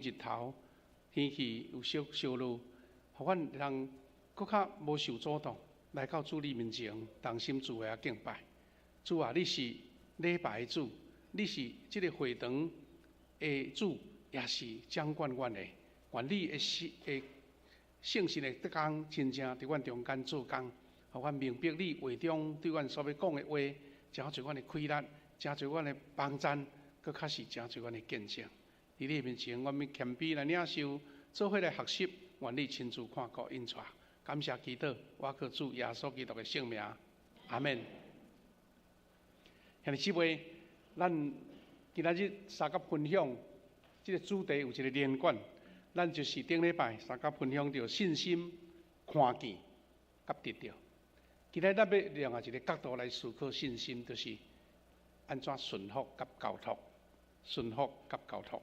日頭，天氣有小小落，予阮會當閣較無受阻擋，來到主你面前，同心聚會啊敬拜。主啊，你是禮拜的主，你是這个會堂的主，也是掌管阮的。願你的聖的聖神的工，真正佇阮中間做工，予阮明白你話中對阮所欲講的話，誠濟阮的氣力，誠濟阮的幫贊，閣較是誠濟阮的見證。佇你面前，阮欲謙卑來領受，做伙來學習，願你親自看顧引帶。感謝祈禱，我靠主耶穌基督的聖名，阿門。兄弟姊妹，咱今仔日相佮分享這个主題有一个連貫，咱就是頂禮拜相佮分享著信心、看見、佮得著。今仔日咱欲另外一个角度來思考信心，就是按怎順服佮交託，順服佮交託。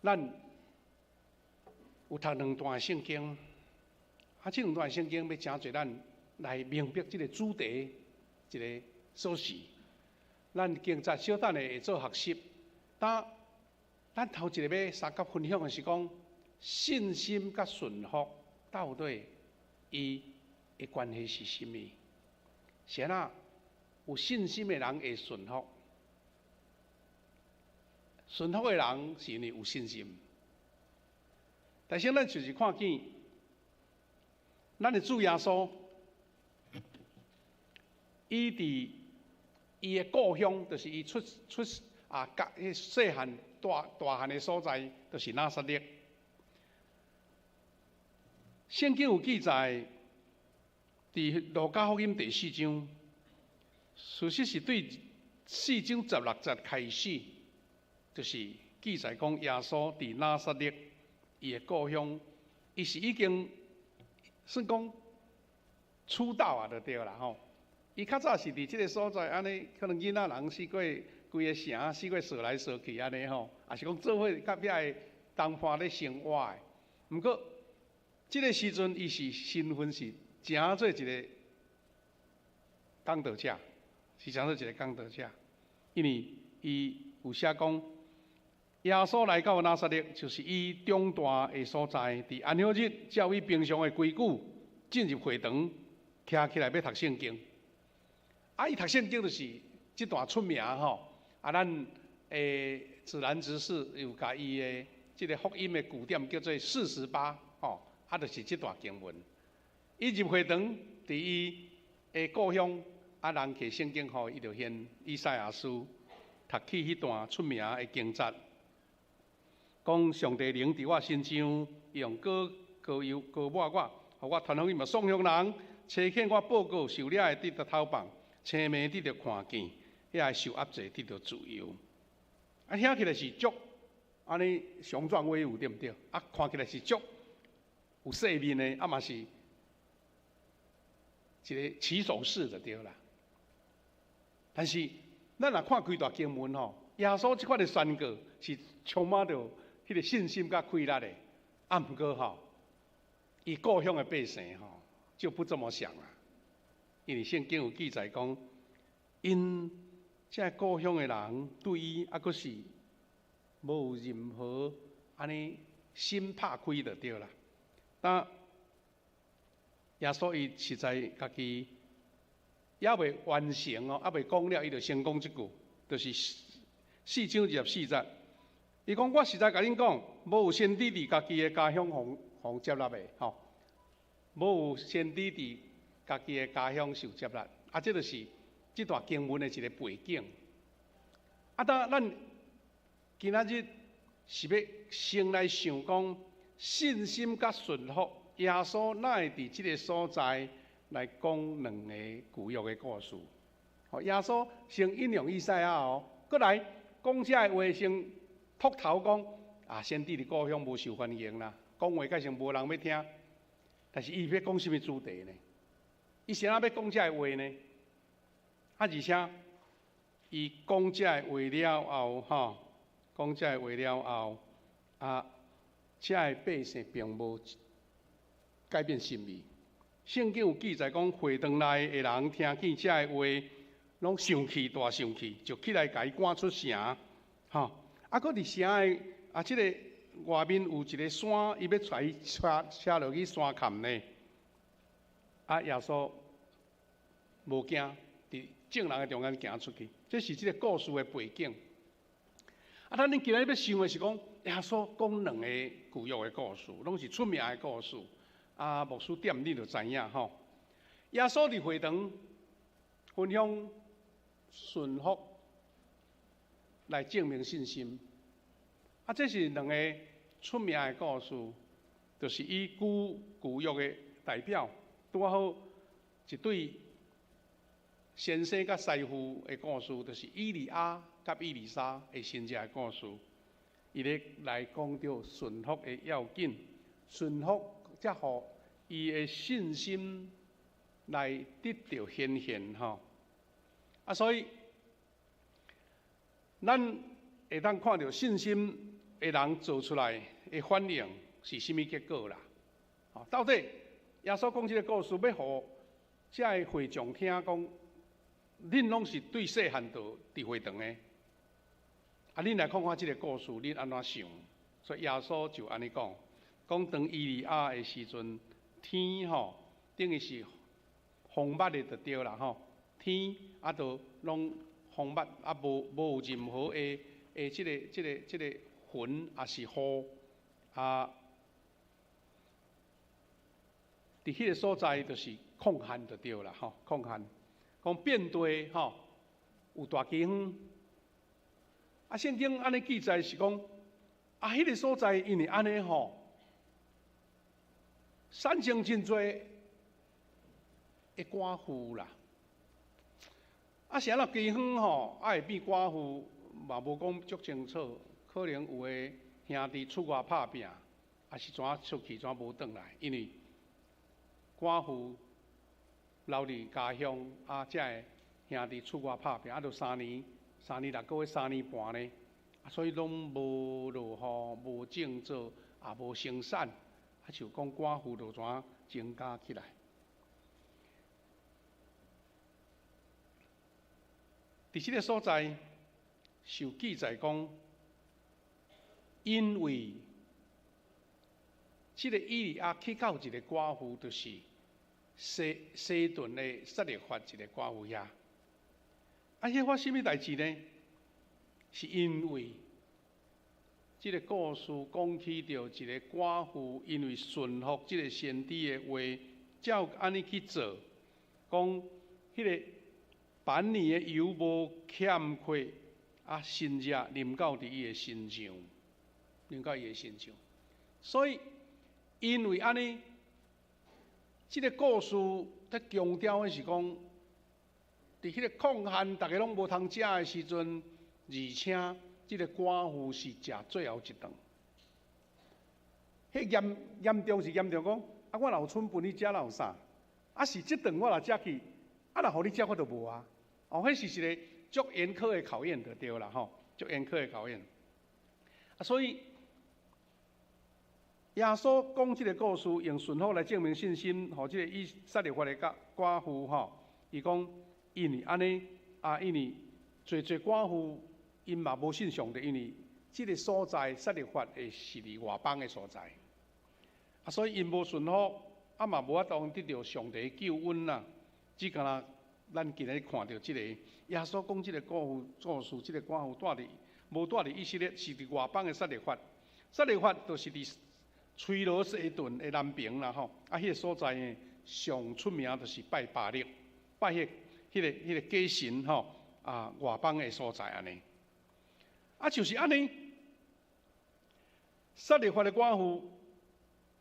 咱有讀兩段聖經，啊，這兩段聖經欲誠濟咱來明白這个主題，一个鎖匙。咱經節小等下會做學習。但咱頭一个欲相佮分享的是講信心佮順服到底伊的關係是啥物？是按怎有信心的人會順服，順服的人是因為有信心。但是咱就是看見，咱的主耶穌，伊佇伊的故鄉，就是伊出出啊，甲彼細漢大大漢的所在，就是拿撒勒。聖經有記載，佇路加福音第四章，事實是對四章十六節開始，就是記載講耶穌佇拿撒勒伊的故鄉，伊是已經算講出道啊，就對啦吼。伊較早是佇這个所在，按呢可能囡仔人四界規个城四界踅來踅去按呢吼，也是講做伙佮遐个同伴咧生活的。毋過，這个時陣伊是身份是成做一个講道者，是成做一个講道者，因為伊有寫講，耶穌來到拿撒勒，就是伊長大的所在。佇安息日，照伊平常的規矩，進入會堂，徛起來欲讀聖經。啊，伊讀聖經就是這段出名吼。啊，咱的自然執事有共伊的這个福音的句點叫做48吼，啊，就是這段經文。伊入會堂，佇伊的故鄉，啊，人提聖經予伊，伊就掀以賽亞書讀起彼段出名的經節，講上帝靈佇我身上，用膏膏油膏抹我，予我傳福音予喪窮人，差遣我報告受掠的得著釋放，青盲得著看見，遐个受壓制得著自由。啊，聽起來是足按呢雄壯威武，對毋對？啊，看起來是足有勢面的，啊嘛是一个起手式就對啦。但是咱若看規段經文吼，耶穌這款的宣告是充滿著彼个信心佮氣力的。啊，毋過吼，伊故鄉的百姓吼就不這麼想啦。因為聖經有記載講，𪜶這故鄉的人對伊猶閣是無任何按呢心拍開就對啦。但耶穌伊實在家己猶未完成哦，猶未講了，伊就先講這句，就是四章二十四節。伊講：我實在共恁講，無有先知佇家己的家鄉予予接納的，吼，無有先知佇家己的家鄉受接納。啊，這就是這段經文的一個背景。啊，當咱今仔日是欲先來想講信心佮順服，耶穌哪會佇這个所在來講兩个舊約的故事？吼，耶穌先引用以賽亞哦，閣來講這个話先禿頭講啊，先知佇故鄉無受歡迎啦，講話改成無人欲聽。但是伊欲講啥物主題呢？伊是按怎欲講這个話呢？啊，而且伊講這个話了後，吼，講這个話了後，啊，這个百姓並無改變心意。聖經有記載講，會堂內的人聽見這个話，攏生氣，大生氣，就起來共伊趕出城，吼。啊，閣佇城的啊，這个外面有一個山，伊欲帶伊車車落去山崁呢。啊，耶穌無驚，佇眾人的中間行出去。這是這個故事的背景。啊，咱今日欲想的是講，耶穌講兩個舊約的故事，攏是出名的故事。啊，牧師點你就知影吼。耶穌佇會堂分享順服來證明信心。啊，這是兩個出名的故事，就是以舊約的代表，拄好一對先生佮師傅的故事，就是以利亞佮以利沙的先知的故事。伊咧來講著順服的要緊，順服才予伊的信心來得著顯現吼。啊，所以咱會當看著信心的人做出來的反應是啥物結果啦？到底耶穌講這個故事，欲予遮个會眾聽講，恁攏是對細漢就佇會堂的，啊，恁來看看這個故事，恁按怎想？所以耶穌就按呢講，講當以利亞的時陣，天吼等於是風密的就對啦吼，天啊都攏風密啊，無有任何的這個雲抑是雨啊，佇彼個所在就是曠旱就對啦吼，曠旱，講遍地吼有大饑荒，啊，聖經按呢記載是講，啊，彼個所在因為按呢吼，產生真濟的寡婦啦，啊，是按怎饑荒吼，啊會變寡婦嘛無講足清楚，可能有的兄弟出外拍拚，抑是怎出去怎無轉來，因為寡婦留佇家鄉，啊，這个兄弟出外拍拚，啊，著三年、3年6個月、3年半呢，啊，所以攏無落雨、無種作，也無生產，啊，就講寡婦就怎增加起來。佇這个所在，受記載講，因為這个以利亞去到一個寡婦，就是西頓的撒勒法一個寡婦遐。啊，彼發生啥物代誌呢？是因為這个故事講起著一个寡婦，因為順服這个先知的話，照按呢去做，講彼个粃麵的油無欠缺，啊，神跡臨到佇伊的身上，臨到伊的身上。所以，因為按呢，這个故事在強調的是講，佇彼個曠旱，逐家攏無通食的時陣，而且這个寡婦是食最後一頓。彼嚴嚴重是嚴重講，啊，我若有剩分你食，若有啥？啊，是這頓我若食去，啊，若予你食，我就無啊。哦，彼是一個足嚴苛的考驗就對啦吼，足嚴苛的考驗。啊，所以耶穌講這個故事，用順服來證明信心，予這个以撒勒法的寡婦吼，伊講因為按呢，啊，因為濟濟寡婦𪜶嘛無信上帝，因為這个所在撒勒法的是佇外邦的所在，啊，所以𪜶無順服，啊嘛無法度得著上帝的救恩啦。只敢若咱今日看著這个耶穌講這個故事，這個寡婦住佇無住佇以色列，是佇外邦的撒勒法。撒勒法就是佇推羅西頓的南邊啦吼，啊，彼個所在呢，上出名就是拜巴力，拜彼個假神吼，啊，外邦的所在按呢。啊，就是按呢，撒勒法的寡婦，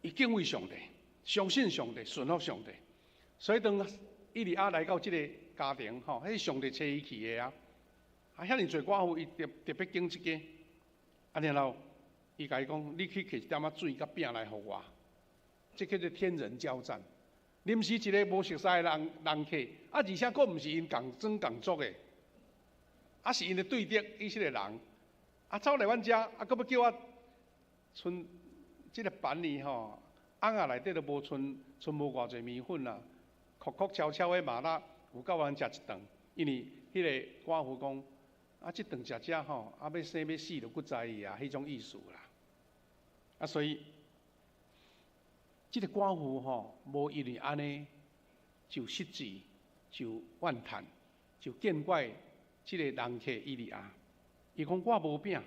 伊敬畏上帝，相信上帝，順服上帝，所以當以利亞來到這個家庭吼，彼上帝差伊去的啊，啊，遐爾濟寡婦，伊特特別揀這个，啊，然後伊共伊講，你去提一點仔水佮餅來予我，這叫做天人交戰。臨時一个無熟似的人客，啊，而且閣毋是𪜶仝裝仝族的，啊，是𪜶的對敵以色列人，啊，走來阮遮，啊，閣欲叫我賰這个粃麵吼，甕仔內底都無賰，賰無偌濟麵粉啊，哭哭悄悄的嘛啦，有夠阮食一頓，因為彼个寡婦講，啊，這頓食食吼，啊，欲生欲死就閣知伊啊，彼種意思啦。啊，所以這個寡婦吼，無因為按呢就失志，就怨嘆，就見怪這個人客以利亞。伊講我無餅，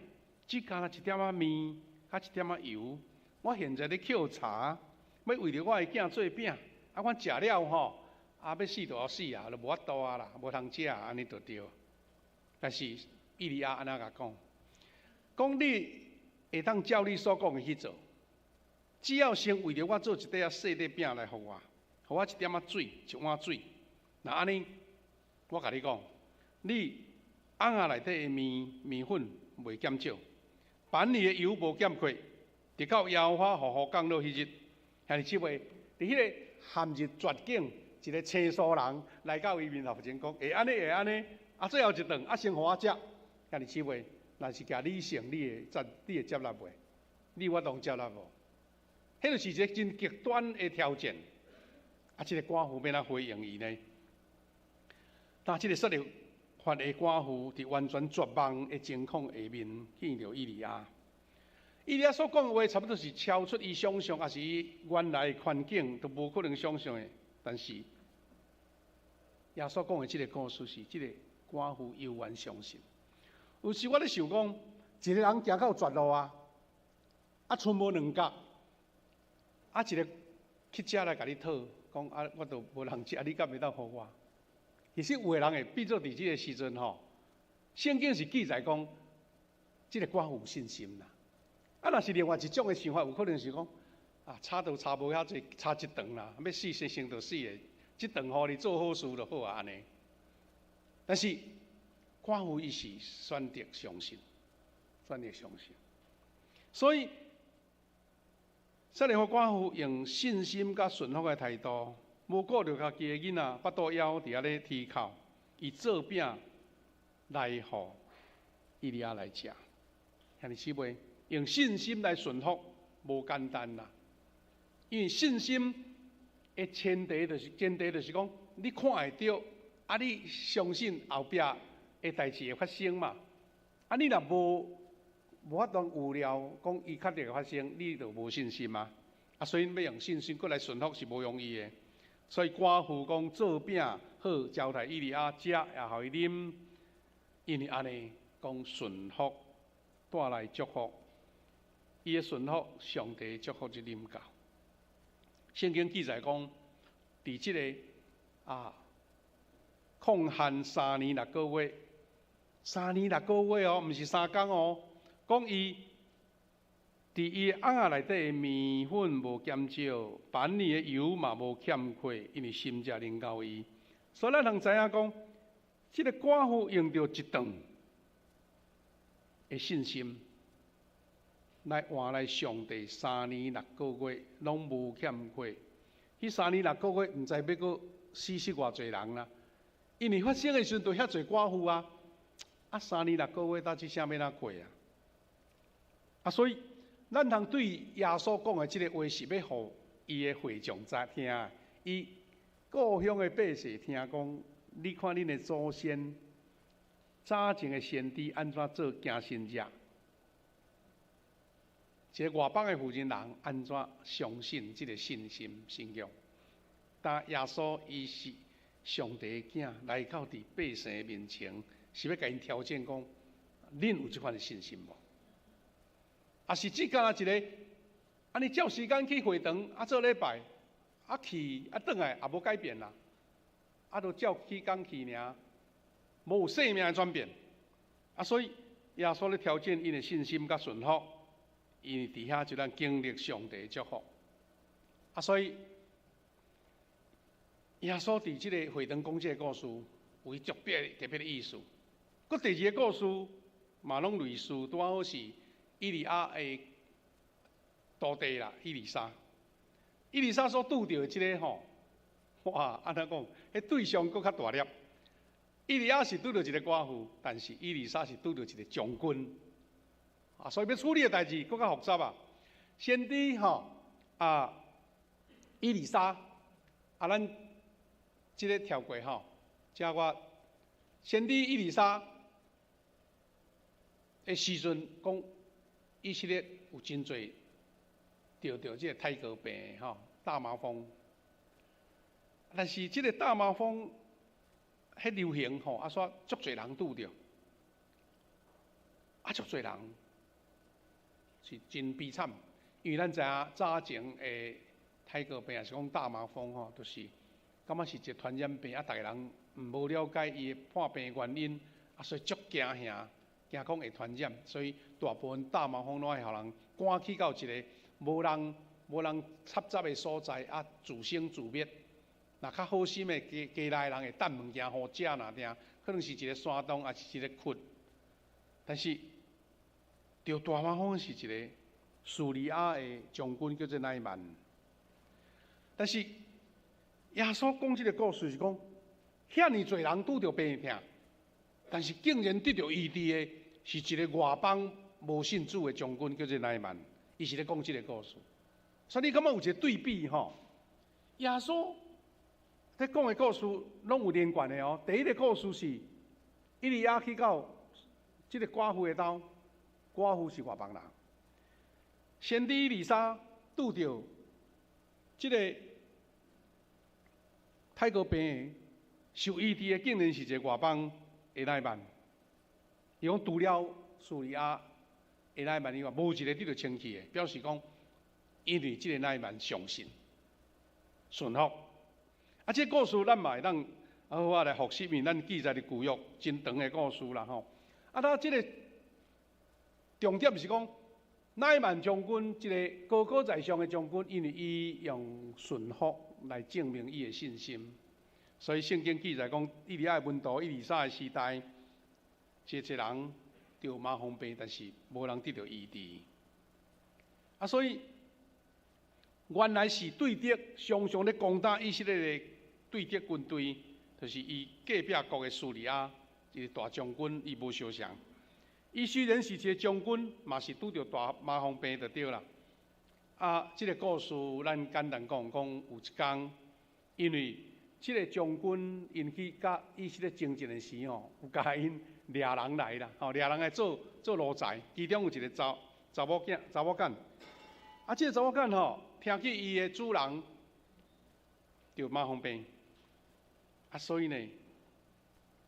只干焦一點仔麵，佮一點仔油。我現在咧抾柴，欲為著我的囝做餅。啊，阮食了吼，啊，欲死就予死啊，就無法度啊啦，無通食，按呢就對。但是以利亞按怎共講？講你會當照你所講的去做，只要先為著我做一塊仔細塊餅來予我，予我一點仔水，一碗水。若按呢，我共你講，你甕仔內底的麵麵粉袂減少，盤裡的油無減缺，直到耶和華予雨降落彼日。兄弟姊妹，佇彼個陷入絕境，一個青蘇人來到伊面頭前講：會按呢，會按呢，啊，最後一頓，啊，先予我食。兄弟姊妹，若是舉理性，你會接，你會接納袂？你有法度接納無？彼就是一個真極端的挑戰。啊，這個寡婦欲按怎回應伊呢？當這個撒勒法的寡婦佇完全絕望的情況下面見著以利亞，以利亞所講的話差不多是超出伊想象，抑是伊原來的環境都無可能想象的。但是耶穌講的這個故事是這個寡婦猶原相信。有時我咧想講，一個人行到絕路啊，啊，賰無兩角，啊，一個乞食來共你討，講啊，我都無人食，你敢會當予我？其實有的人會變做佇這個時陣吼，聖經是記載講，這個寡婦有信心啦。啊，若是另外一種的想法，有可能是講，啊，差都差無遐濟，差一頓啦，欲死先生就死的，這頓予你做好事就好啊，按呢。但是寡婦伊是選擇相信，選擇相信，所以撒勒法寡婦用信心佮順服的態度，無顧著家己的囡仔腹肚枵佇遐咧啼哭，伊做餅來予以利亞來食。兄弟姊妹，用信心來順服，無簡單啦。因為信心的前提就是講，你看會著，啊，你相信後壁的代誌會發生嘛。啊，你若無法度預料講伊確定會發生，你就無信心啊。啊，所以欲用信心閣來順服是無容易的。所以寡婦講做餅好招待以利亞食，也予伊啉，因為按呢講順服帶來祝福，伊的順服，上帝祝福就臨到。聖經記載講，佇這個啊，曠旱三年六個月，三年六個月哦，毋是3工哦。講伊佇伊甕仔內底的麵粉無減少，盤裡的油嘛無欠缺，因為神跡臨到伊。所以咱通知影講，這個寡婦用著一頓的信心，來換來上帝三年六個月攏無欠缺。彼三年六個月，毋知欲閣死死偌濟人啦。因為發生的時陣，就遐濟寡婦啊，啊三年六個月，到這聲欲按怎過啊？啊，所以咱通對耶穌講的這個話是欲予伊的會眾知聽，伊故鄉的百姓聽講，你看恁的祖先早前的先知按怎做行神跡，一個外邦的婦人人按怎相信這個信心信仰？但耶穌伊是上帝的囝，來到佇百姓的面前，是欲共𪜶挑戰講，恁有這款的信心無？啊是只干焦一個，按呢照時間去會堂啊做禮拜，啊去啊轉來也無改變啦，啊就照彼工去爾，無有生命的轉變。啊所以耶穌咧挑戰𪜶的信心佮順服，因為佇遐就咱經歷上帝的祝福。啊所以耶穌佇這個會堂講這個故事，有伊特別特別的意思。閣第二個故事嘛攏類似，拄好是以利亞的徒弟啦，以利沙。以利沙所拄著的這個吼，哇，按怎講？彼對象閣較大粒。以利亞是拄著一個寡婦，但是以利沙是拄著一個將軍。啊，所以欲處理的代誌閣較複雜啊。先知吼啊，以利沙啊，咱這個跳過吼，這我先知以利沙的時陣講，以色列有真濟著這个泰國病吼，大麻風。但是這个大麻風彼流行吼，啊，煞足濟人拄著，啊，足濟人是真悲慘，因為咱知影早前的泰國病，抑是講大麻風吼，就是感覺是一個傳染病，啊，逐个人無了解伊的破病原因，啊，所以足驚嚇，驚講會傳染，所以大部分大麻風攏愛予人趕去到一个無人插雜的所在，啊，自生自滅。若較好心的家家內人會擲物件予食，爾定，可能是一个山洞，抑是一个窟。但是，著大麻風是一个敘利亞的將軍叫做乃縵。但是耶穌講這个故事是講，遐爾濟人拄著病痛，但是竟然得著醫治的是一个外邦無信主的將軍叫做乃縵。伊是咧講這个故事，所以你感覺有一个對比吼？耶穌咧講的故事攏有連貫的哦。第一个故事是以利亞去到這个寡婦的兜，寡婦是外邦人。先知以利沙拄著這个泰國病受醫治的，竟然是一个外邦的乃縵。伊講除了敘利亞的乃縵以外，無一个得著清氣的，表示講因為這个乃縵相信順服。啊，這个故事咱嘛會當好好來複習，因為咱記載佇舊約真長的故事啦吼。啊，那這个重點是講，乃縵將軍一个高高在上的將軍，因為伊用順服來證明伊的信心，所以聖經記載講，以利亞的門徒以利沙的時代，濟濟人著麻風病，但是無人得著醫治。啊，所以原來是對敵常常咧攻打以色列的對敵軍隊，就是伊隔壁國的敘利亞一个大將軍，伊無相像。伊雖然是一个將軍，嘛是拄著大麻風病就對啦。啊，這个故事咱簡單講講，有一工，因為這个將軍𪜶去佮以色列爭戰的時吼，有共𪜶掠人來啦，吼，掠人來做做奴才。其中有一个查某囝、查某囡。啊，這个查某囡吼，聽見伊的主人著麻風病，啊，所以呢，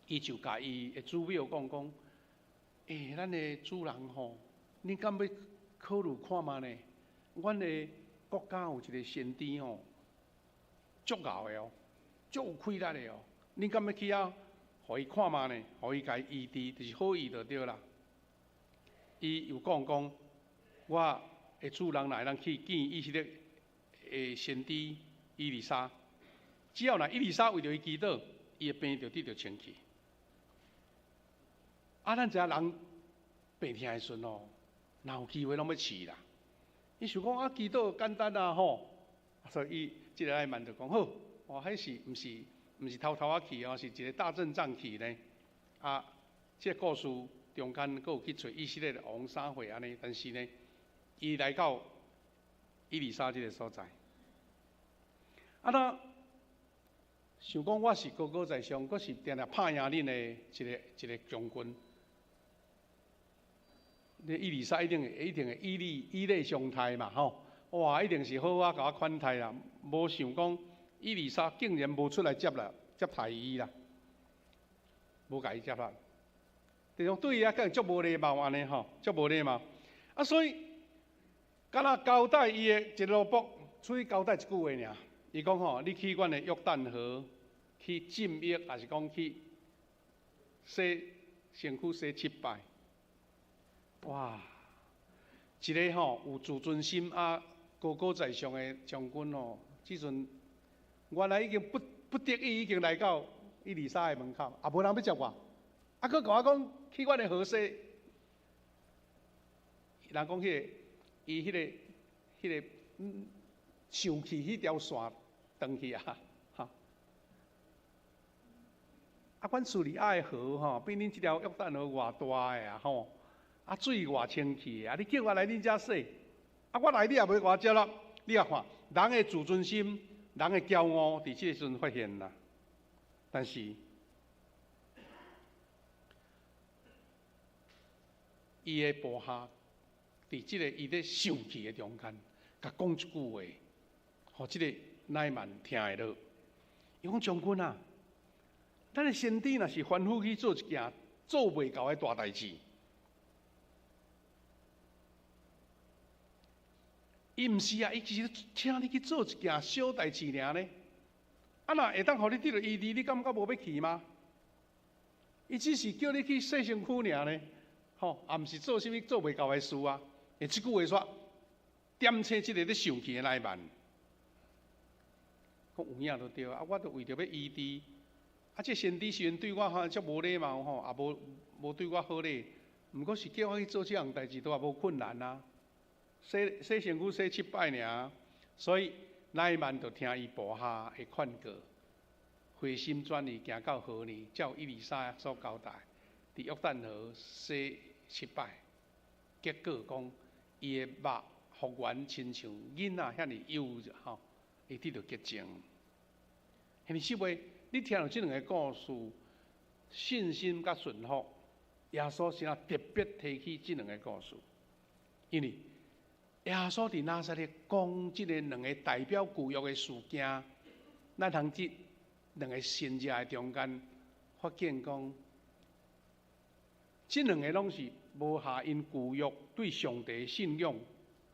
伊就共伊的主母講講。欸，咱的主人吼，你敢欲考慮看覓呢？阮的國家有一个先知吼，足𠢕的哦，足有氣力的哦。你敢欲去遐，予伊看覓呢？予伊共伊醫治，就是好醫就對啦。伊又講講，我的主人若會當去見以色列的先知以利沙，只要若以利沙為著伊祈禱，伊的病就得著清氣。啊，咱知影人病疼的時陣吼，若有機會攏欲試啦。伊想講啊，祈禱簡單啊吼，所以伊這个乃縵就講好，哇，彼是毋是毋是偷偷仔去哦，是一个大陣仗去呢。啊，這个故事中間閣有去揣以色列的王啥貨按呢，但是呢，伊來到以利沙這个所在，啊，那想講我是高高在上，閣是定定拍贏恁的一个一个將軍。你以利沙一定會以禮相待嘛吼，哇，一定是好好共我款待啦。無想講以利沙竟然無出來接啦，接待伊啦，無共伊接啦。這種對伊啊，敢足無禮貌按呢吼，足無禮貌。啊，所以敢若交代伊的一個奴僕出去交代一句話爾。伊講吼，你去阮的約旦河去浸浴，抑是講去洗身軀洗七擺。哇！一个吼有自尊心啊，高高在上的將軍吼，這陣原來已經不得已已經來到以利沙的門口，也無人欲接我，啊，閣共我講去阮的河洗。人講彼個伊彼個受氣彼條線斷去啊！哈！啊，阮敘利亞的河吼，比恁這條約旦河偌大的啊吼！啊，水偌清氣的啊！你叫我來恁遮洗，啊，我來你也袂共我接啦。你也看，人的自尊心、人的驕傲，佇這个時陣發現啦。但是，伊的部下佇這个伊咧生氣的中間，共講一句話，予這个乃縵聽會落。伊講將軍啊，咱的先知若是吩咐去做一件做袂到的大代誌，伊毋是啊，伊其實請你去做一件小代誌爾呢。啊，若會當予你得著醫治，你感覺無欲去嗎？伊只是叫你去洗身軀爾呢，吼，也毋是做啥物做袂到的事啊。欸，這句話煞點醒這个咧生氣的乃縵。講有影就對啊，我著為著欲醫治，啊，這先知雖然對我吼遮無禮貌吼，也無對我好咧，毋過是叫我去做這項代誌，都也無困難啊。洗洗身軀洗七擺爾，所以乃縵就聽伊部下的勸告，回心轉意，行到河裡，照以利沙所交代，佇約旦河洗七擺，結果講伊的肉復原，親像囡仔遐爾幼吼。伊得著潔淨。兄弟姊妹，你聽著這兩个故事，信心佮順服，耶穌是若特別提起這兩个故事，因為耶穌佇拿撒勒講這个兩个代表舊約的事件，咱通這兩个先知的中間發現講，這兩个攏是無下𪜶舊約對上帝信仰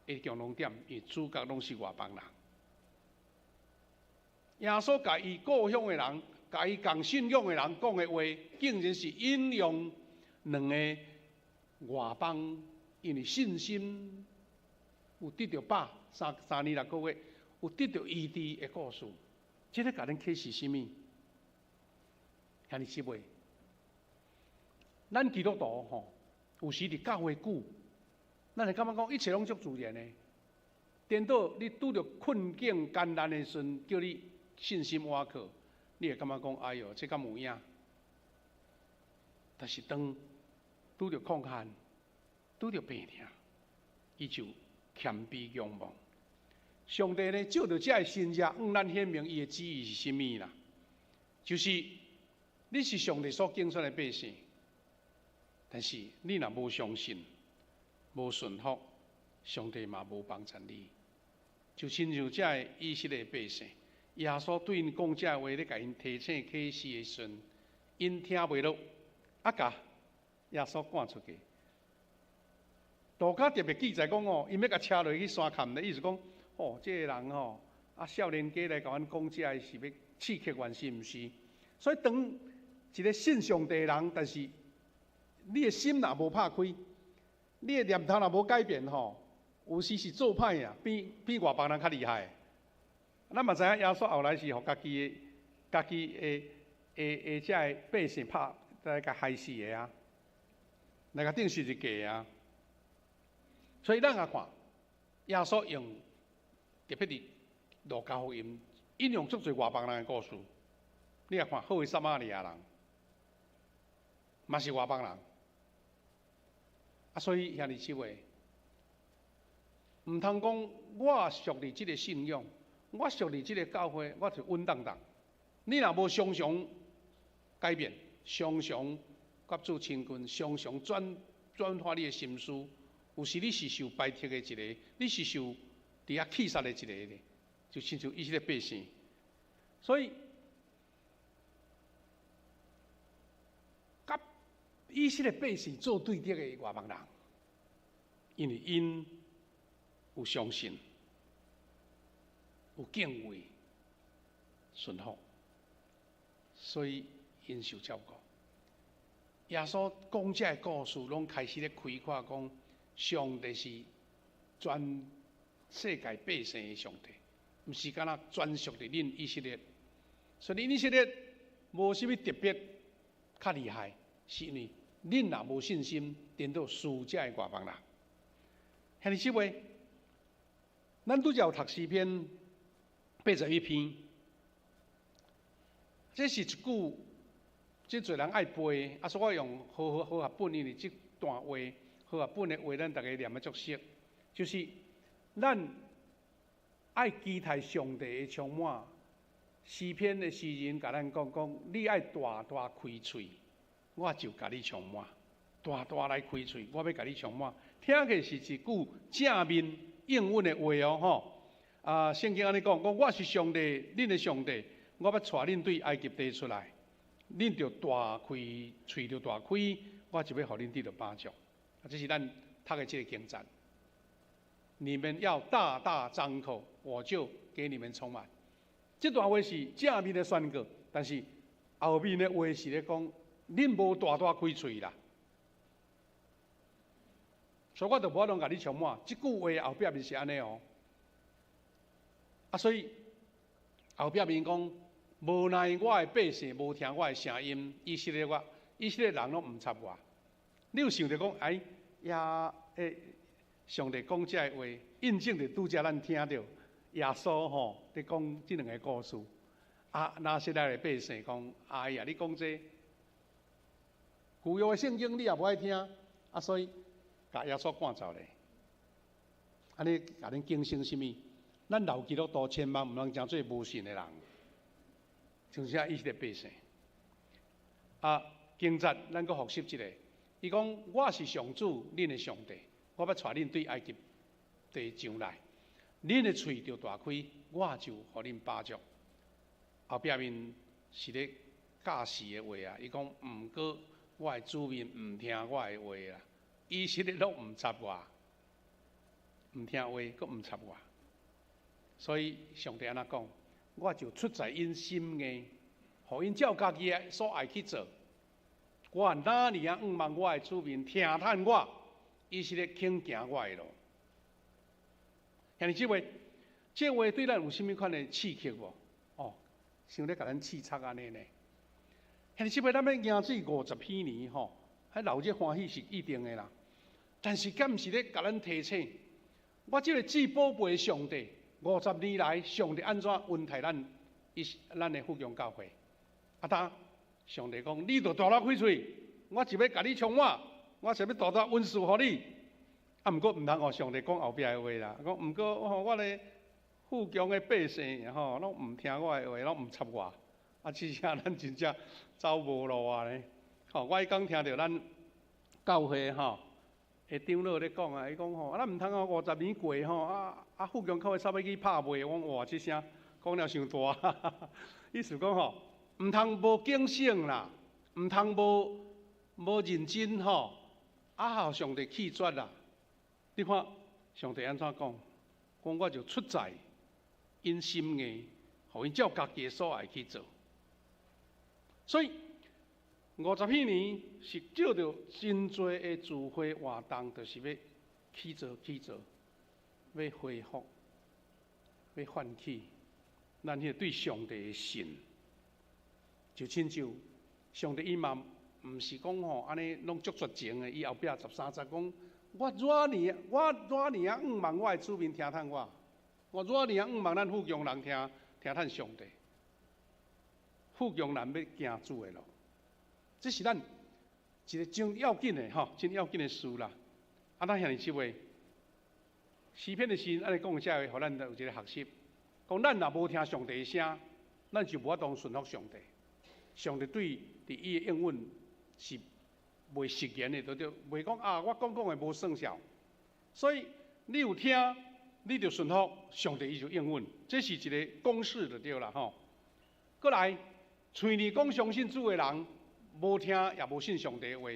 的共同點，因為主角攏是外邦人。耶穌共伊故鄉的人，共伊仝信仰的人講的話，竟然是引用兩个外邦，因為信心有得著飽，3年6個月有得著醫治的故事。這个共咱啟示啥物？兄弟姊妹，咱基督徒吼，有時佇教會久，咱會感覺講一切攏足自然的。顛倒你拄著困境艱難的時陣，叫你信心倚靠，你會感覺講：哎喲，這敢有影？但是當拄著苦難、拄著病痛，伊就謙卑仰望。上帝呢，藉著這个先知，向咱顯明伊的旨意是啥物啦？就是你是上帝所揀選的百姓，但是你若無相信、無順服，上帝嘛無幫贊你。就親像這个以色列百姓，耶穌對𪜶講這話，咧共𪜶提醒啟示的時陣，𪜶聽袂落，啊，共耶穌趕出去。路加特別記載講哦，𪜶欲共車落去山崁的意思講，哦，這個人吼，啊，少年家來共阮講這个是欲刺激阮是毋是？所以當一个信上帝的人，但是你的心若無拍開，你的念頭若無改變吼，有時是做歹啊，比外邦人較厲害。咱嘛知影耶穌後來是予家己的、家己的、的、的這个百姓拍來共害死的啊，來共釘十字架啊。所以咱也看耶穌用特別佇路加福音引用足濟外邦人的故事。你也看好的撒瑪利亞人，嘛是外邦人。啊，所以兄弟姊妹，毋通講我屬佇這个信仰，我屬佇這个教會，我就穩當當。你若無常常改變，常常佮主親近，常常轉化你的心思，有時你是受排斥的一个，你是受佇遐棄殺的一个咧，就親像以色列百姓。所以，佮以色列百姓做對敵的外邦人，因為𪜶有相信，有敬畏、順服，所以𪜶受照顧。耶穌講這个故事，攏開始咧開闊講，上帝是全世界百姓的上帝，毋是干焦專屬佇恁以色列。所以恁以色列無啥物特別較厲害，是因為恁若無信心，顛倒輸這个外邦人。兄弟姊妹，咱拄才有讀詩篇81篇，這是一句真濟人愛背，啊，所以我用和合本，因為這段話和合本的話，咱逐家念得足熟，就是咱愛期待上帝的充滿。詩篇的詩人共咱講講，你愛大大開喙，我就共你充滿；大大來開喙，我欲共你充滿。聽起是一句正面應允的話哦，吼。啊，聖經按呢講，講我是上帝，恁的上帝，我欲帶恁對埃及地出來，恁著大開喙，著大開，我就欲予恁得著飽足。啊，這是咱讀的這个經節。你們要大大張口，我就給你們充滿。這段話是正面的宣告，但是後面的話是咧講，恁無大大開喙啦，所以我就無法度共你充滿。這句話後壁面是按呢哦。啊，所以後壁面講，無奈我的百姓無聽我的聲音，以色列我，以色列人攏毋插我。你有想著講，哎呀，欸，上帝講這个話，印證著拄才咱聽著耶穌吼佇講這兩个故事。啊，拿撒勒的百姓講，哎呀，你講這舊約的聖經你也無愛聽，啊，所以共耶穌趕走咧。按呢共恁警醒啥物？咱老基督徒千萬毋通成做無信的人，像啥以色列百姓。啊，經節咱閣復習一下，伊講我是上主，恁的上帝，我欲帶恁對埃及地上來，恁的喙著大開，我就予恁飽足。後壁面是咧教示的話啊，伊講毋過我的子民毋聽我的話啦，以色列攏毋插我，毋聽話，閣毋插我。所以上帝按呢講，我就出在𪜶心硬，予𪜶照家己的所愛去做。我哪爾仔向望我的子民聽趁我，以色列肯行我的路。兄弟姊妹，這話對咱有啥物款的刺激無？哦，像咧共咱刺插按呢呢。兄弟姊妹，咱欲贏這50彼年吼，彼流這歡喜是一定的啦。但是敢毋是咧共咱提醒，我這个至寶貝的上帝，50年來，上帝按怎恩待咱？伊咱的富強教會。啊，當上帝講，你著大大開喙，我就欲共你充滿，我就欲大大恩賜予你。啊，毋過毋通予上帝講後壁的話啦。講毋過吼，我的富強的百姓吼，攏毋聽我的話，攏毋插我。啊，這下咱真正走無路啊呢。吼，我彼工聽著咱教會吼的長老咧講啊，伊講吼，啊，咱毋通哦，五十年過吼，啊啊，富強教會煞欲去拍賣，我講哇，這聲講了傷大，意思講吼，毋通無警醒啦，毋通無認真吼，啊，予上帝棄絕啦。你看上帝按怎講？講我就出在𪜶心硬，予𪜶照家己的所愛去做。所以50彼年是借著真濟的聚會活動，就是欲起造起造，欲恢復，欲喚起咱彼个對上帝的信。就親像上帝伊嘛毋是講吼按呢攏足絕情的，伊後壁13節講：我偌爾我偌爾仔向望我的子民聽趁我，我偌爾仔向望咱富強人聽聽趁上帝。富強人欲行主的路，這是咱一个真要緊的吼，真要緊的事啦。啊，咱兄弟姊妹，詩篇的詩按呢講這个，予咱有一个學習，講咱若無聽上帝的聲，咱就無法度順服上帝。上帝對佇伊的應允是袂食言的，對對？袂講啊，我講講的無算數。所以你有聽，你就順服上帝，伊就應允，這是一个公式就對啦吼。閣來，喙裡講相信主的人，無聽也無信上帝的話，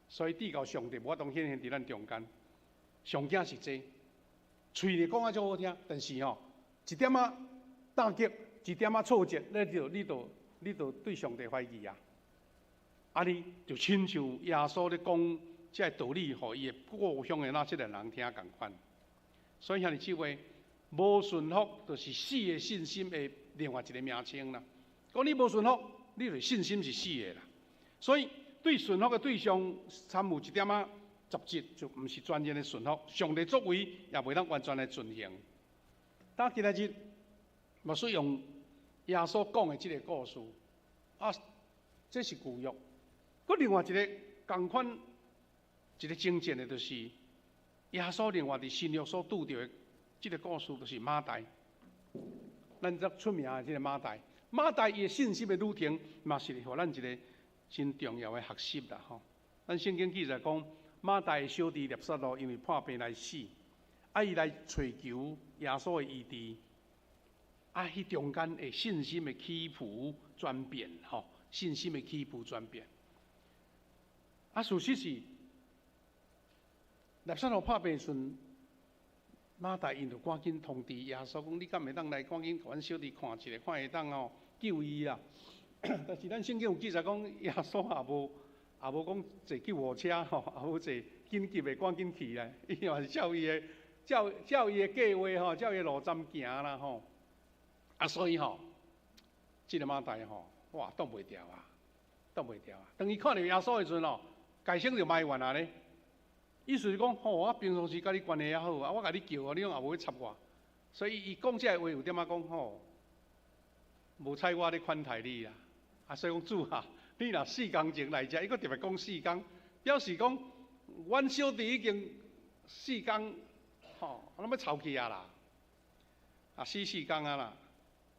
所以至到上帝無法度顯現佇咱中間。上驚是這，喙裡講啊足好聽，但是吼，一點仔打擊，一點仔挫折，你就對上帝懷疑啊！啊，你就親像耶穌咧講這个道理，予伊的故鄉的拿撒勒人聽仝款。所以兄弟姊妹，無順服就是死的信心的另外一个名稱啦。講你無順服，你就信心是死的啦。所以對順服的對象參有一點仔雜質，就毋是全然的順服。上帝作為也袂當完全的遵行。但今仔日，牧師用耶穌講的這个故事，啊，這是舊約。閣另外一个仝款一个情節的，就是耶穌另外佇新約所拄著的這个故事，就是馬大。咱足出名的這个馬大，馬大伊的信心的旅程，嘛是予咱一个真重要的學習啦吼。咱聖經記載講，馬大的小弟拉撒路因為破病來死，啊，伊來揣求耶穌的醫治，啊，彼中間的信心的起伏轉變，吼，信心的起伏轉變。啊，事實是，拉撒路破病時陣，馬大𪜶就趕緊通知耶穌講：你敢會當來趕緊共阮小弟看一下，看會當吼救伊啦。但是咱聖經有記載講，耶穌也無講坐救護車吼，也無坐緊急的趕緊去啦。伊嘛是照伊的計劃吼，照伊的路針行啦吼。啊，所以吼，這個馬大吼，哇，擋袂牢啊，擋袂牢啊。當伊看著耶穌的時陣吼，開聲就埋怨啊咧。意思是講，吼，我平常時佮你關係也好啊，我共你叫啊，你攏也無欲插我。所以伊講這个話有點仔講吼，無彩我咧款待你啦。啊，所以講主啊，你若四工前來遮，伊閣特別講四工，表示講，阮小弟已經四工，吼，攏欲臭去啊啦，啊死四工啊啦。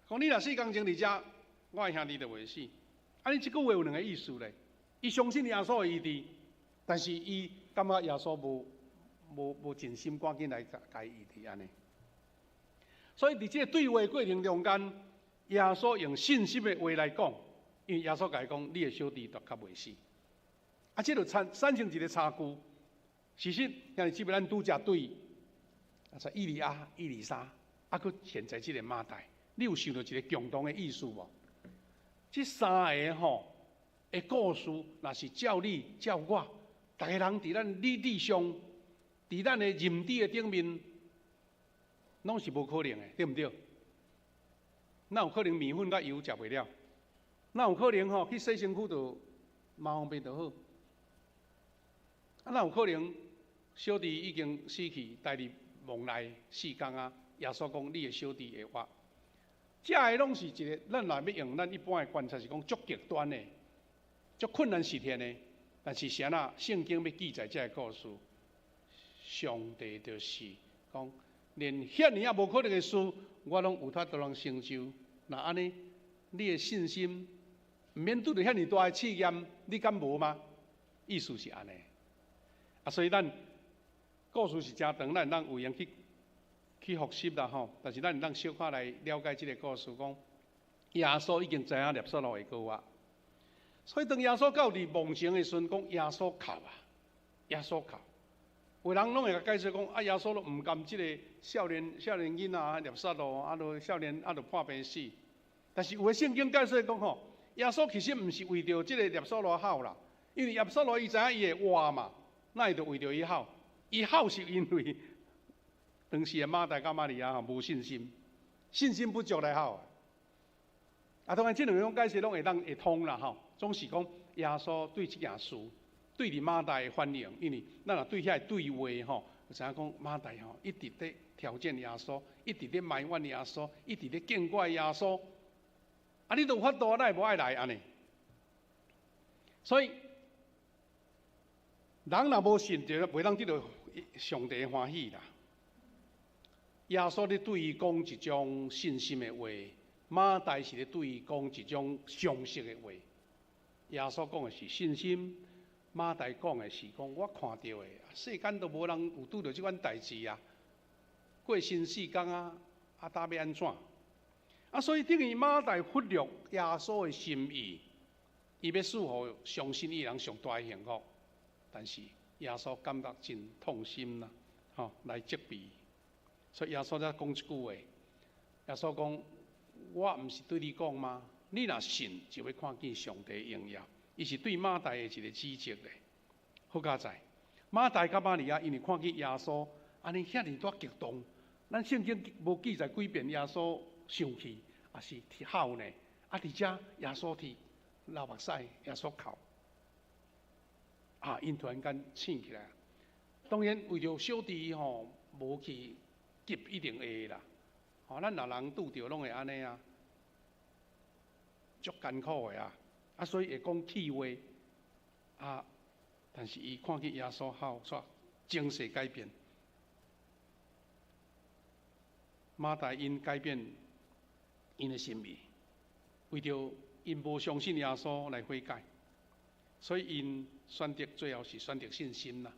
講你若四工前佇遮，我的兄弟就袂死。啊，你這句話有兩个意思咧。伊相信耶穌的醫治，但是伊感覺耶穌無盡心趕緊來共伊醫治按呢。所以佇這个對話過程中間，耶穌用信心的話來講，因為耶穌共伊講，你的小弟著較袂死。啊，這就產生一個差距。事實，兄弟姊妹，咱拄才對，啊，以利亞、以利沙，啊，閣現在這个馬大，你有想著一个共同的意思無？這三个吼的故事，若是照你照我，逐个人佇咱理智上，佇咱的認知的頂面，攏是無可能的，對毋對？哪有可能麵粉佮油食袂了？哪有可能吼去洗身軀就麻風病就好？啊，哪有可能小弟已經死去，待佇墓內四工啊？耶穌講你的小弟會活。這个攏是一個，咱若欲用咱一般的觀察是講足極端的、足困難實現的。但是啥若聖經欲記載這个故事，上帝就是講，連遐爾仔無可能的事，我攏有法度通成就。若按呢，你的信心毋免拄著遐爾大的試驗，你敢無嗎？意思是按呢。啊，所以咱故事是誠長，咱會當有閒去複習啦吼。但是咱會當小可來了解這个故事，講耶穌已經知影拉撒路會復活。所以當耶穌到佇墓前的時陣，講耶穌哭啊，耶穌哭。有人攏會共解釋講，啊，耶穌攏毋甘這个少年囡仔拉撒路，啊，著少年啊，著破病死。但是有的聖經解釋講吼，耶穌其實毋是為著這个拉撒路哭啦，因為拉撒路伊知影伊會活嘛，那伊就為著伊哭。伊哭是因為當時的馬大佮瑪利亞吼無信心，信心不足來哭。啊，當然這兩種解釋攏會當會通啦吼。總是講耶穌對這件事，對佇馬大的反應，因為咱若對遐個對話吼，就知影講馬大吼一直咧挑戰耶穌，一直咧埋怨耶穌，一直咧見怪耶穌。啊，你都有法度，哪會無愛來按呢？所以人若無信，就袂當得著上帝的歡喜啦。耶穌咧對伊講一種信心的話，馬大是咧對伊講一種常識的話。耶穌講的是信心，馬大講的是講我看著的，世間都無人有拄著這款代誌啊，過身四工啊，啊，焦欲按怎？啊，所以等於馬大忽略耶穌的心意，伊欲賜予相信伊人上大的幸福，但是耶穌感覺真痛心啦，吼，來責備。所以耶穌才講這句話。耶穌講：我毋是對你講嗎？你若信，就欲看見上帝榮耀。伊是對馬大的一個指責咧。好佳哉，馬大佮瑪利亞因為看見耶穌按呢遐爾大激動，咱聖經無記載幾遍耶穌生氣，抑是哭呢？啊，佇遮耶穌佇流目屎，耶穌哭。啊，𪜶突然間醒起來。當然為著小弟吼無去急，一定會啦。吼，咱若人拄著攏會按呢啊，足艱苦的啊，啊，所以會講氣話啊。但是伊看見耶穌後，煞情勢改變。馬大𪜶改變𪜶的心意，為著𪜶無相信耶穌來悔改，所以𪜶選擇最後是選擇信心啦。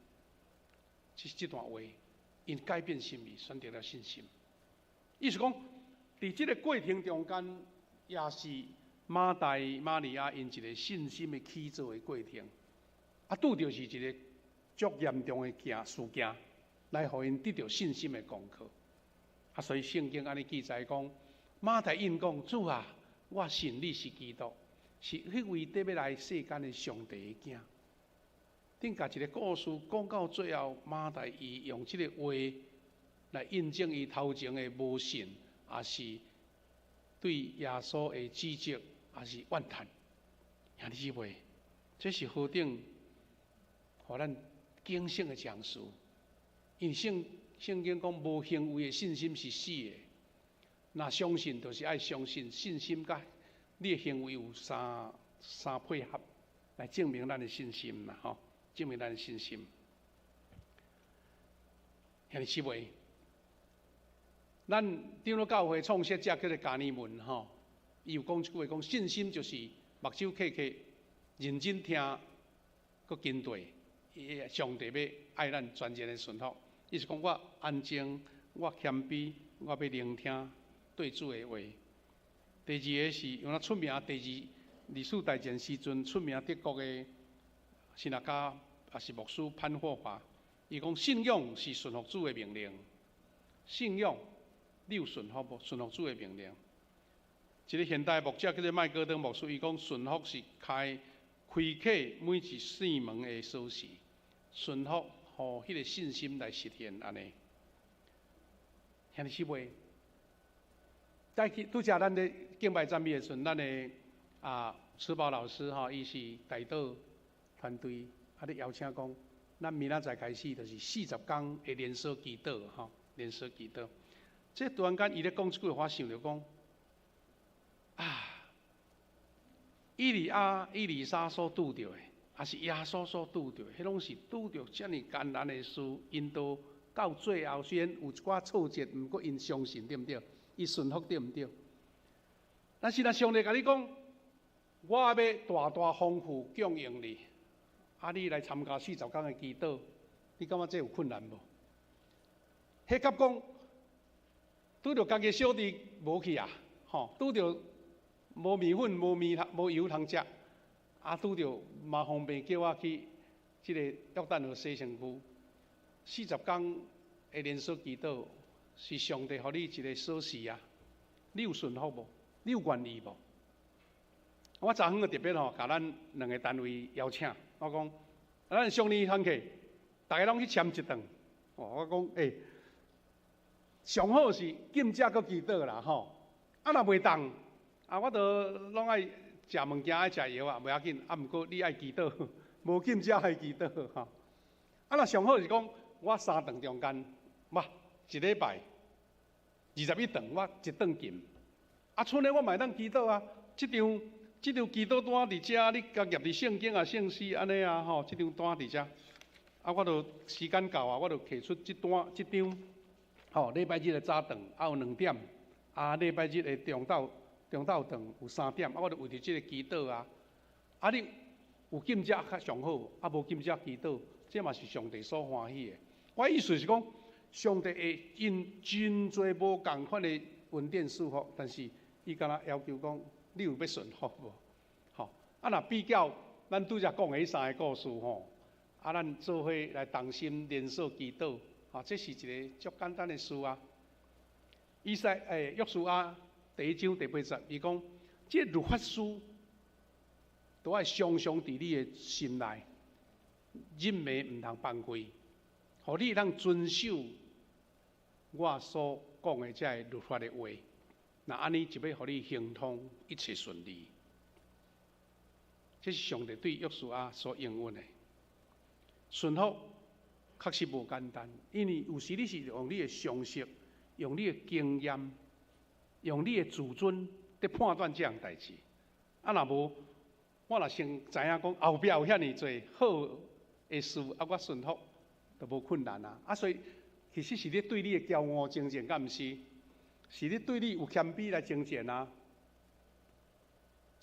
這這段話， 𪜶改變心意，選擇了信心。意思講，佇這个過程中間，也是馬大、瑪利亞𪜶一个信心的起做的過程。啊，拄著是一个足嚴重的件事件，來予𪜶得著信心的功課。啊，所以聖經按呢記載講，馬大應講：主啊，我信你是基督，是彼位得欲來世間的上帝的囝。頂共一个故事講到最後，馬大伊用這个話來印證伊頭前的無信，抑是對耶穌的指責，抑是怨嘆。兄弟姊妹，這是何等予咱警醒的一項事。因為聖經講，無行為的信心是死的。若相信，就是愛相信，信心佮你的行為有相配合，來證明咱的信心嘛，吼，證明咱的信心。兄弟姊妹，咱長老教會創設者叫做加尼文吼，伊有講一句話，講信心就是目睭瞌瞌，認真聽，閣跟隨，上帝欲愛咱全然的順服。伊是講我安靜，我謙卑，我欲聆聽對主的話。第二个是用那出名，第二次大戰時陣出名德國的神學家，也是牧師潘霍華，伊講信仰是順服主的命令。信仰，你有順服無？順服主的命令。一个現代牧者叫做麥戈登牧師，伊講順服是開啟每一扇門的鎖匙，順服。予彼个信心來實現按呢。兄弟姊妹，再去拄才咱咧敬拜讚美的時陣，咱的慈寶老師吼，伊是代禱團隊，啊咧邀請講，咱明仔載開始就是40工的連鎖祈禱吼，連鎖祈禱。這突然間伊咧講這句話，我想著講，啊，以利亞、以利沙所拄著的，抑是耶穌所拄著，彼攏是拄著遮爾艱難的事，𪜶都到最後雖然有一寡挫折，毋過𪜶相信對毋對？伊順服對毋對？但是若上帝共你講，我欲大大豐富供應你，啊，你來參加40工的祈禱，你感覺這有困難無？彼佮講拄著家己小弟無去啊，吼，拄著無麵粉、無麵無油通食。啊，拄著麻風病叫我去這个約旦河洗身軀，40工的連續祈禱是上帝予你一个鎖匙啊！你有順服無？你有願意無？我昨昏就特別吼，共咱兩个單位邀請，我講，咱上年團契，逐家攏去簽一頓。哦，我講，欸，上好是禁食閣祈禱啦，吼。啊，若袂當，啊，我都攏愛食物件，愛食藥啊，袂要緊。啊，毋過你愛祈禱，無禁食愛祈禱吼。啊，若上好是講，我三頓中間，哇，一禮拜21頓，我一頓禁。啊，賰呢我嘛會當祈禱啊。這張祈禱單佇遮，你共挾佇聖經啊、聖詩按呢啊吼，這張單佇遮。啊，我就時間到啊，我就提出這單這張，吼，禮拜日的早頓啊有2點，啊，禮拜日的中晝頓有3點，啊，我就為著這个祈禱啊。啊，你有禁食較上好，啊，無禁食祈禱，這嘛是上帝所歡喜的。我意思是講，上帝會因真濟無仝款的恩典賜福，但是伊敢若要求講，你有欲順服無？吼，啊，若比較咱拄才講的彼三个故事吼，啊，咱做伙來同心連鎖祈禱，吼，這是一个足簡單的事啊。以賽約書亞第一章第八節，伊講：這律法書都愛常常佇你的心內，日暝毋通放開，予你會當遵守我所講的這个律法的話。若按呢就欲予你亨通，一切順利。這是上帝對約書亞所應允的。順服確實無簡單，因為有時你是用你的常識、用你的經驗、用你的自尊佇判斷這項代誌。啊，若無，我若先知影講後壁有遐爾濟好的事，啊，我順服就無困難啊。啊，所以其實是你對你的驕傲爭戰，敢毋是？是你對你有謙卑來爭戰啊？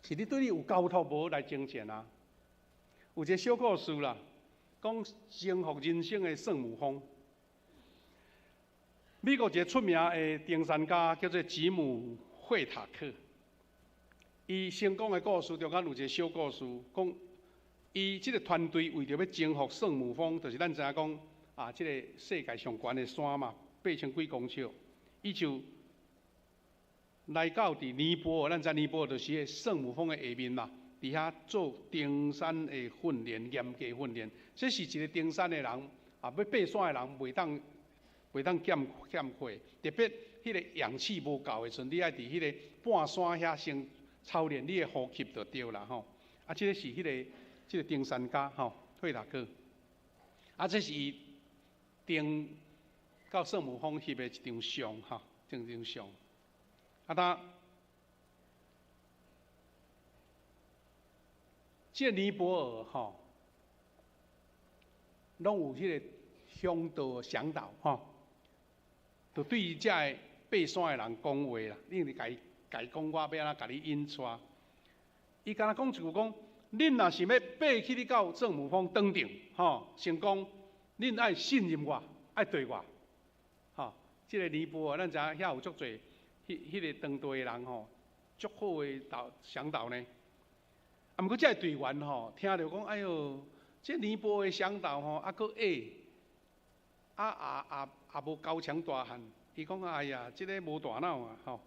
是你對你有交託無來爭戰啊？有一个小故事啦，講征服人生的聖母峰。美國一个出名的登山家叫做吉姆·惠塔克，伊成功的故事中間有一个小故事，講伊這个團隊為著欲征服聖母峰，就是咱知影講啊，這个世界上懸的山嘛，8000幾公尺，伊就來到佇尼泊爾，咱知尼泊爾就是彼个聖母峰的下面嘛，佇遐做登山的訓練，嚴格訓練。這是一个登山的人啊，欲爬山的人袂當欠缺，特別彼个氧氣無夠的時陣，你愛佇彼个半山遐先操練你的呼吸就對啦吼。啊，這个是彼個這個登山家吼，惠塔克。啊，這是伊登到聖母峰翕的一張相吼，這張相。啊，當這個尼泊爾吼，攏有彼個向導嚮導吼。就對伊遮个爬山的人講話啦，你共伊共伊講，我欲按怎共你引帶。伊敢若講一句講，恁若是欲爬去你到聖母峰登頂，吼成功，恁愛信任我，愛綴我，吼。這个尼泊爾，咱知影遐有足濟彼個當地的人吼，足好的導嚮導呢。啊，毋過這个隊員吼，聽著講，哎喲，這尼泊爾的嚮導吼，啊，閣矮。啊也也也無高強大漢，伊講哎呀，這个無大腦啊吼！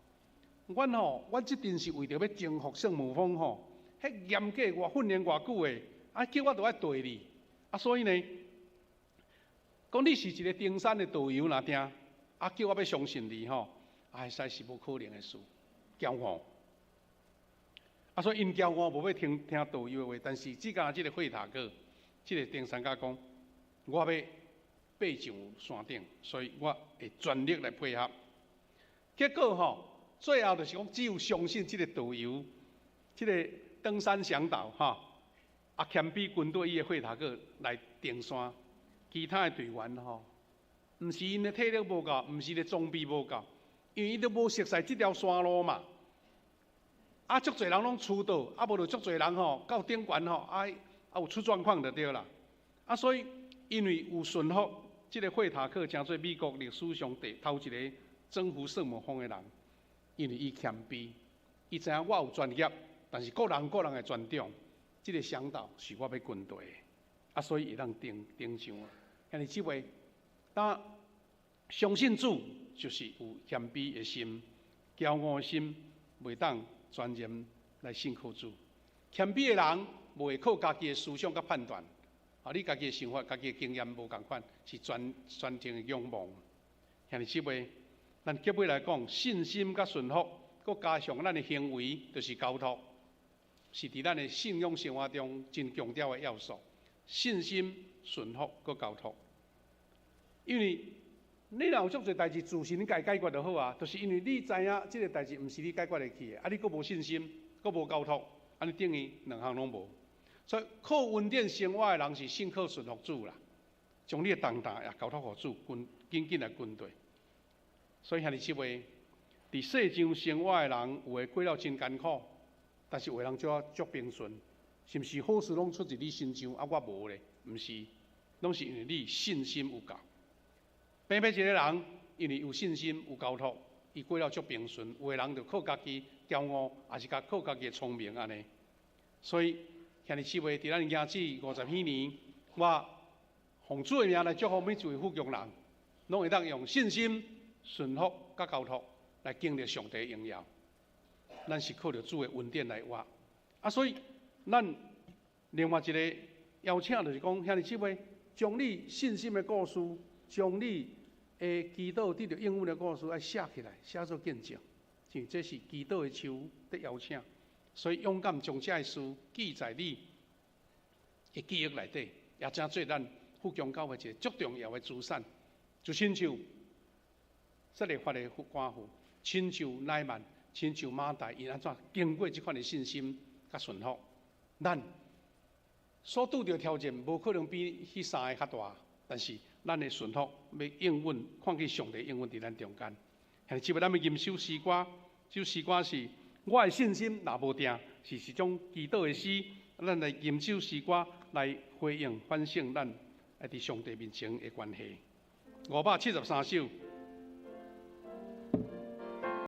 阮吼，阮這陣是為著欲征服聖母峰吼，彼嚴格偌訓練偌久的，啊叫我著愛綴你，啊所以呢，講你是一个登山的導遊若定，啊叫我欲相信你吼，啊實在是無可能的事，驕傲。啊所以𪜶驕傲無欲聽聽導遊的話，但是只敢這个惠塔克，這个登山家講，我欲爬上山頂，所以我會全力來配合。結果吼，最後就是講，只有相信這個導遊，這個登山嚮導吼，啊謙卑跟隨伊的惠塔克來登山。其他的隊員吼，毋是𪜶的體力無夠，毋是𪜶的裝備無夠，因為𪜶都無熟悉這條山路嘛。啊，足濟人攏出倒，啊無就足濟人吼到頂懸吼，啊啊有出狀況就對啦。啊，所以因為有順服。這个惠塔克成做美國歷史上第頭一个征服聖母峰的人，因為伊謙卑，伊知影我有專業，但是各人各人的專長，這个嚮導是我欲跟隨的，啊，所以會當登登上。兄弟姊妹，當相信主就是有謙卑的心，驕傲的心袂當全然來信靠主。謙卑的人袂會靠家己的思想佮判斷。啊！你家己的想法、家己的經驗無仝款，是全全程的仰望。兄弟姊妹，咱結尾來講，信心佮順服，閣加上咱的行為，就是交託，是佇咱的信仰生活中真強調的要素。信心、順服、閣交託。因為你若有足濟代誌自身你家己解決就好啊，就是因為你知影這个代誌毋是你解決會去的，啊，你閣無信心，閣無交託，按呢等於兩項攏無。所以靠恩典生活的人是信靠順服主啦，將你的重擔也交託予主，跟緊緊來跟隨。所以兄弟姊妹，佇世上生活的人，有的過了真艱苦，但是有的人就足平順，是毋是好事攏出佇你身上，啊我無咧？毋是，攏是因為你信心有夠。平平一個人，因為有信心有交託，伊過了足平順。有的人就靠家己驕傲，抑是共靠家己的聰明按呢。所以兄弟姊妹，佇咱行這50幾年，我奉主的名來祝福每一位富強人，攏會當用信心、順服、佮交託來經歷上帝的榮耀。咱是靠著主的恩典來活。啊，所以咱另外一个邀請就是講，兄弟姊妹，將你信心的故事，將你的祈禱得著應允的故事，愛寫起來，寫做見證。因為這是祈禱的手佇邀請，所以勇敢將這个事記在你的記憶內底，也成做咱富強教會一个足重要的資產。就親像撒勒法的寡婦，親像乃縵，親像馬大，𪜶按怎經過這款的信心佮順服，咱所拄著挑戰無可能比彼三个較大，但是咱的順服欲應允，看見上帝應允佇咱中間。兄弟姊妹，咱欲吟首詩歌，這首詩歌是我的信心若無定，是一種祈禱的詩。咱來吟首詩歌來回應反省咱佇上帝面前的關係。573首。